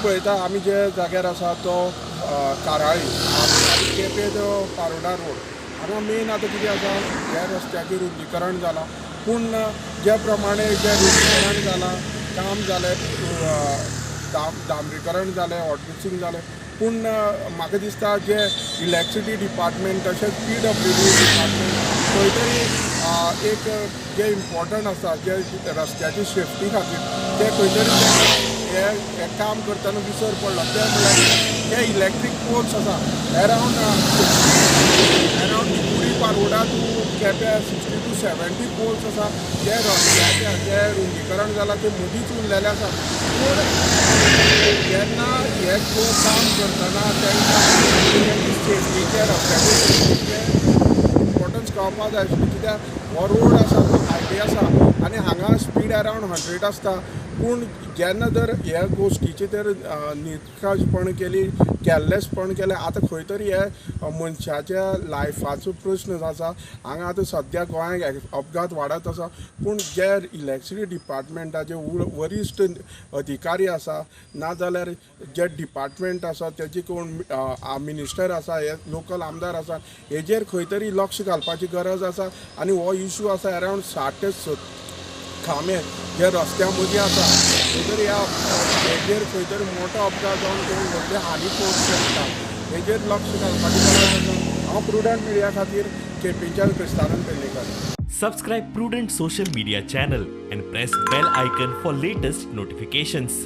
पळयता आमी जे जाग्यार आसा तो काराळी केपें तो पारोडा रोड हांगा मेन आतां कितें आसा ह्या रस्त्याचें रुंदीकरण जालां पूण जे प्रमाणे जें रुंदीकरण जालां काम जालें डांबरीकरण जालें हॉटमिक्सिंग जालें पूण म्हाका दिसता जे इलेक्ट्रिसिटी डिपार्टमेंट तशेंच PWD department खंय तरी एक जे इम्पॉर्टंट आसा जे रस्त्याची सेफ्टी खातीर ते खंय तरी हे काम करतना विसर पडलो. ते म्हणल्यार जे इलेक्ट्रीक पोल्स आसा अरावंड अरावंड चिकुरी पारोडा टू केप्यां 60 टू 70 पोल्स आसा जे रस्त्याचे जे रुंदीकरण जालां ते मदींच उरलेले आसा. पूण जेन्ना हे काम करतना तांकां सेफ्टीचे रस्त्याचे सेफ्टीचे इम्पॉर्टन्स कळपाक जाय आशिल्ली कित्याक हो रोड आसा तो हायवे आसा आनी हांगा स्पीड अरावंड 100 आसता. पूण जेन्ना जर ह्या गोश्टीचे तर निकाशपण केली कॅरलेसपण केलें आतां खंय तरी हे मनशाच्या लायफाचो प्रस्न आसा. हांगा आतां सद्या गोंयांत अपघात वाडत आसा पूण जे इलेक्ट्रिसिटी डिपार्टमेंटाचे वरिश्ठ अधिकारी आसा नाजाल्यार जे डिपार्टमेंट आसा तेजे कोण मिनिस्टर आसा हे लोकल आमदार आसा हेजेर खंय तरी लक्ष घालपाची गरज आसा. आनी हो इशू आसा अरावंड 60 ते 70 खांबे जे रस्त्या मदीं आसा खंय तरी ह्या हेजेर खंय तरी मोठो अपघात जावन कोण व्हडली हानी पोवंक शकता हेजेर लक्ष घालपाची गरज आसा. हांव प्रुडंट मिडिया खातीर केपेंच्यान Kristanand Pednekar. Subscribe Prudent social media channel and press bell icon for latest notifications.